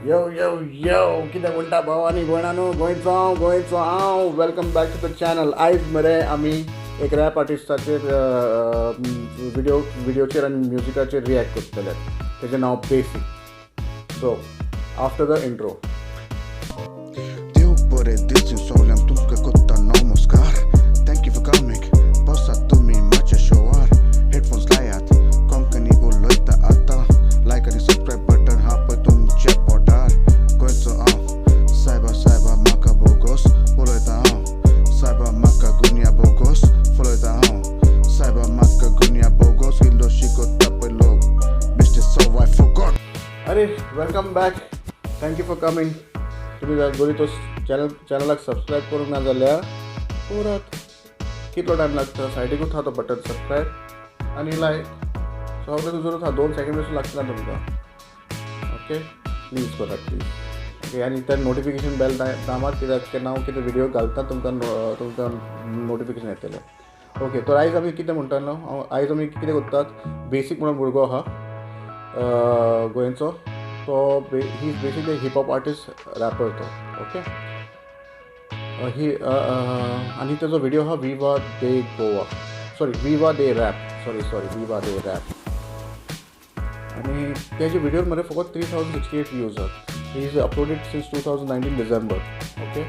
यो यो यो कितें म्हणटा भाव आनी भयणानो, गोंयचो हांव, गोंयचो हांव. Welcome back to the channel. आयज मरे आमी एक रॅप आर्टिस्टाचेर व्हिडियोचेर आनी म्युजिकाचेर रिएक्ट करतले. तेजें नांव basic. So after the intro. देव बरें दिसूं सगल्यांक, तुमकां करता नमस्कार. Thank you for coming. बसात तुमी म्हाज्या शोवार. हेडफोन्स लायात, कोंकणी उलयता आतां. लायक आनी सबस्क्रायब बटन हा पळय तुमच्या पोटार. गोंयचो हांव, सायबा सायबा म्हाका बोगोस. उलयता हांव, सायबा म्हाका गुन्या बोगोस. फुलयता हांव, सायबा म्हाका गुन्या बोगोस. इल्लो शिकोता पळय लोक, बेश्टे सो I forgot. अरे welcome back, thank you for coming. तुमी जर गोरी तो चॅनलाक सबस्क्रायब करूंक ना जाल्यार करात. कितलो टायम लागता? सायडीकूच आहा तो बटन सबस्क्रायब आनी लायक. सगळें तुजो आहा, 2 सेकंड पसून लागतना तुमकां. ओके, प्लीज करात, प्लीज. ओके, आनी ते नोटिफिकेशन बेल दामात, कित्याक केन्ना हांव कितें व्हिडियो घालता तुमकां तुमकां नोटिफिकेशन येतलें. ओके, तर आयज आमी कितें म्हणटा न्हू, आयज आमी कितें करतात, बेसीक म्हणून भुरगो आहा गोंयचो. तो he is basically hip hop artist, rapper तो. ओके, ही आनी तेजो व्हिडियो आहा Viva de Goa, sorry Viva de rap, sorry sorry Viva de rap. आनी तेजे व्हिडियोर मरे फकत 3068 व्यूज आहात. He is uploaded since 2019 December. Okay,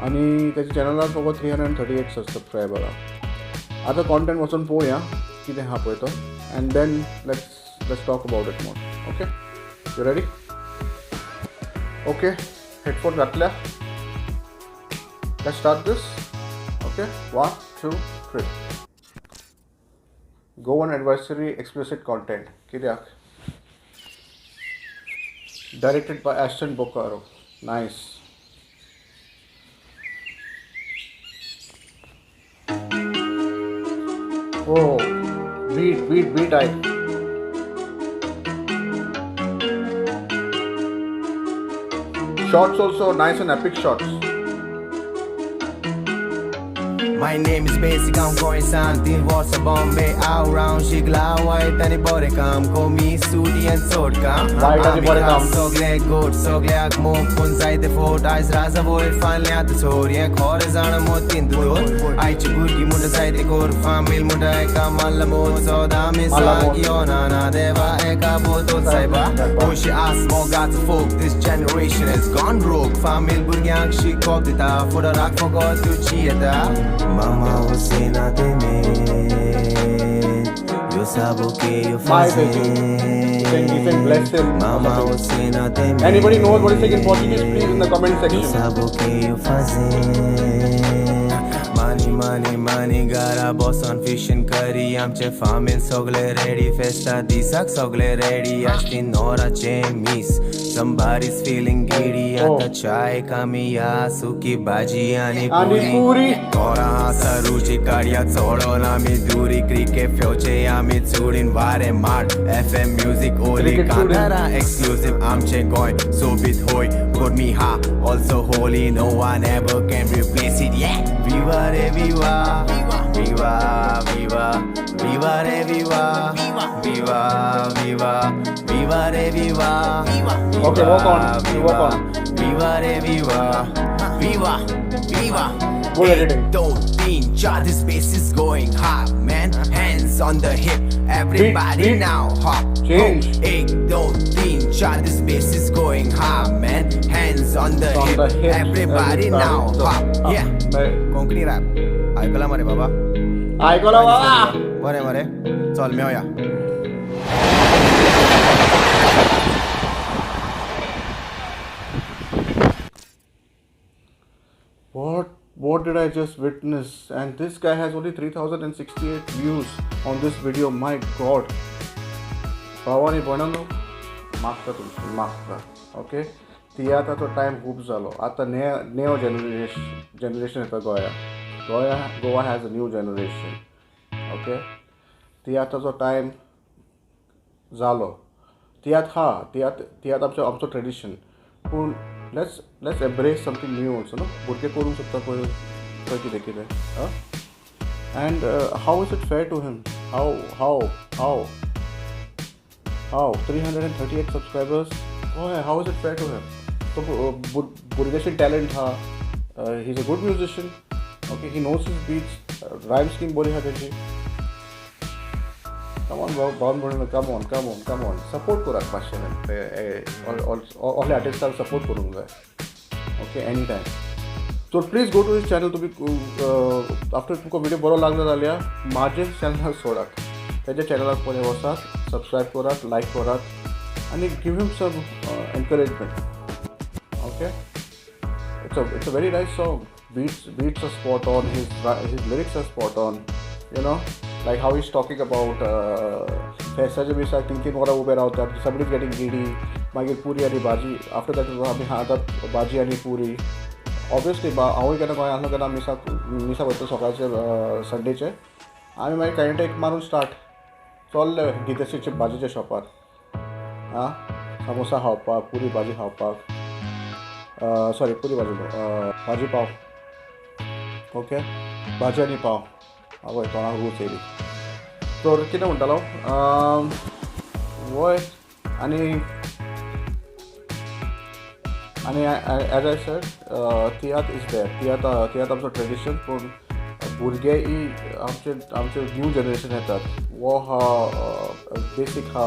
आनी तेच्या चॅनलार फकत 338 सबस्क्रायबर आहा. आतां कॉन्टेंट वचून पळोवया कितें आहा पळय तो, and then let's talk about it more. Okay, you ready? Okay, headphone घातल्या. Let's start this. Okay, 1 2 3. Goan advisory, explicit content. कित्याक? Directed by Ashton Bokaro. Nice. Oh, beat beat beat आयक. Shots also nice and epic shots. My name is Basic, I'm going son. 3 वर्ष Bombay, हांव रावन शिकला वायट आनी बरें काम. कमी सुटी आनी चड काम. वायट आनी बरें काम. सगळे गोड, सगळ्याक मोग, पूण जायते फोट. आयज राजा वयर फाल्यां चोर. हें खरें जाणा मोतीन दोर. आयची भुरगीं म्हणटा जायते कोर. फामील म्हणटा एका माल्ला मोद. सदां आमी माल्ला मोद. साग ना ना देवा एका बोतल सायबा. पयशे आस मोगाचो फोग. This generation has gone rogue. फामील भुरग्यांक शिकोवप दिता, फुडाराक फकत तुजी येता. Mama você não teme, eu sabo que eu My baby. He saying bless him. Mama você não teme. Anybody knows what he's saying in Portuguese, please in the comment Eu section. sabo que eu fazer. Money, money, money, gara boss on fish and curry. आमचे फामील सगळे ready, फेस्ता दिसाक सगळे ready. आसती नोराचे मीस, somebody's feeling giddy. आता चाय कामी या सुकी भाजी आनी आनी पुरी. कोरा आसा रुची काडया चोडोन आमी दुरी. क्रिकेट खेळचे आमी चुडीन वारे माड. FM music ओली Cricket चुडीन. कांतारा एक्सक्लुसिव. आमचे गोंय सोबीत होय, me ha also holy. No one ever can replace it. Yeah, viva re viva, viva viva viva re viva, viva viva viva re viva. Okay, walk on. You walk on. Viva re viva, viva viva. Good editing. 1, 2, 3, 4, this bass is going hot, man. Hands on the hip, everybody Beat, beat. Now hop. Change. 1, 2, 3, 4, this bass is going hot, man. Hands on the On hip, the hips, everybody now hop. Yeah. Konkani rap आयकला मरे बाबा? आयकलो बाबा. बरें मरे, चल मेवया. What did I just witness? And this guy has only 3068 views on this video. My God. भावानी भयणानो, मागता तुमची मागता. ओके, तियात्राचो टायम खूब जालो. आतां नेव जनरेशन येता गोंया. गोंया Goa has a new generation. Okay, तियात्राचो time जालो. तियात्र हा, तियात्र तियात्र आमचो आमचो ट्रेडिशन, पूण let's embrace something new also न्हू. भुरगे करूंक सोदता पळय पळय कितें कितें. And how is it fair to him? How how how how 338 subscribers हय, how is it fair to him? तो भुरग्याचे टॅलंट आहा, he is a good musician, okay, he knows his beats, rhyme scheme बरी आहा तेजी. Come on भावन भयणीनो, come on, come on, come on, support करात मातशें. असले आर्टिस्टाक सपोर्ट करूंक जाय, okay, any time. So please go to his channel. तुमी आफ्टर तुमकां व्हिडियो बरो लागलो जाल्यार म्हाजे चॅनलाक सोडात, तेज्या चॅनलाक पळय वचात, सबस्क्रायब करात, लायक करात आनी give him some encouragement, okay. It's a very nice song. Beats are spot on, his lyrics are spot on, you know, like how he's talking about फेस्ताच्या दिसाक 3-3 वरां उबे रावतात, somebody is getting giddy, मागीर पुरी आनी भाजी, आफ्टर that आमी खातात भाजी आनी पुरी. ऑब्वियसली हांवूय केन्ना गोंयांत आसलो तेन्ना मिसाक वयता सकाळचे संडेचे, आमी मागीर कॅन्टीन मारून स्टार्ट चल्ले गितेशीचे भाजीच्या शॉपार, आं, सामोसा खावपाक, पुरी भाजी खावपाक, सॉरी पुरी भाजी न्हू, भाजी पाव, ओके, भाजी आनी पाव. आवय तोंडाक रूच येयली. तर कितें म्हणटालो, वय, आनी आनी as I said, tiatr is there, tiatr आमचो ट्रेडिशन, पूण भुरगे ही आमचे आमचे न्यू जनरेशन येतात, वो हा बेसीक हा,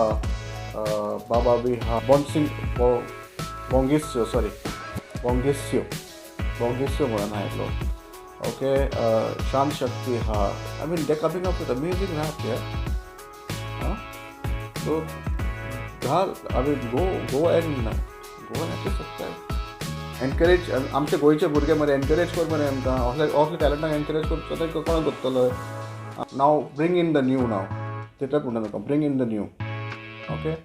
बाबा बी हा, बॉन्सिंग बोंगिस्यो, सॉरी बोंगिस्यो, बोंगिस्यो म्हणून आहा एकलो, ओके, शांत शक्ती हा. I mean they coming up with amazing rap, yeah. So घाल, I mean go go and go and at least subscribe, encourage आमचे गोंयचे भुरगे मरे, एनकरेज कर मरे आमकां, असले असले टॅलंटाक एनकरेज करचो तर कोणाक करतलो? Now bring in the new, now तितलेंच म्हणटा तुका, bring in the new, okay.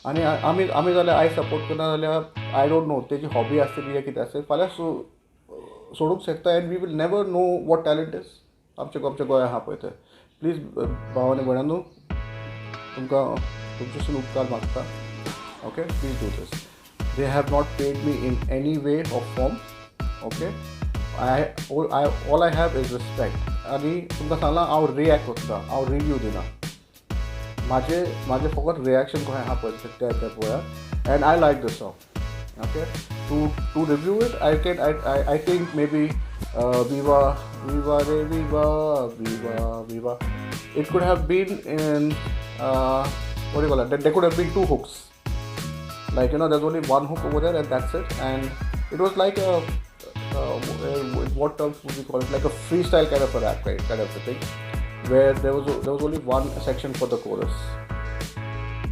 आनी आमी आमी जाल्यार आयज सपोर्ट करना जाल्यार I don't know तेजी हॉबी आसतली या कितें आसतली, फाल्यां सोडूंक शकता and we will never know what talent is. आमचे आमच्या गोंया आहा पळय तें. प्लीज भाव आनी भयणांनो, तुमकां तुमच्यासून उपकार मागता, okay, please do this. They have not paid me in any way or form, okay. I all I have is respect. आनी तुमकां सांगलां, हांव रिएक्ट करता, हांव रिव्यू दिना, म्हाजे म्हाजें फकत रिएक्शन कशें आहा पळय तें तें पळयात. And I like the song, okay. To review it, I can I think maybe Viva Viva रे विवा विवा विवा, it could have been in what do you call it? There could have been 2 hooks. Like, you know, there's only one hook over there and that's it. And it was like a, in what terms would we call it? Like a freestyle kind of a rap, right? Kind of a thing, where there was only one section for the chorus,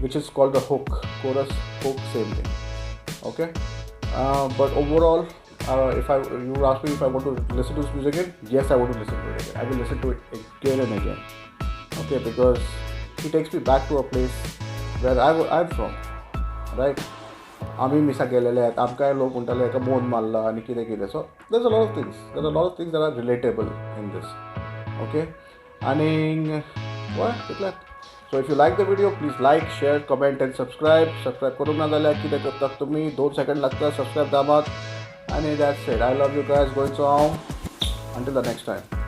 which is called the hook. Chorus, hook, same thing. Okay. But overall, if you ask me if I want to listen to this music again, yes, I want to listen to it again. I will listen to it again and again. Okay, because it takes me back to a place where I'm from, right? आमी मिसाक गेलेले आहेत, आमकांय लोक म्हणटाले एका मोन मारला आनी कितें कितें. So there's a lot of things, there's a lot of things that are relatable in this, okay. आनी वय तितलेंच. So if you like the video, please like, share, comment and subscribe. Subscribe करूंक ना जाल्यार कितें करतात तुमी, 2 सेकंड लागता, सबस्क्रायब दाबात आनी that's it. I love you guys. गोंयचो हांव. Until the next time.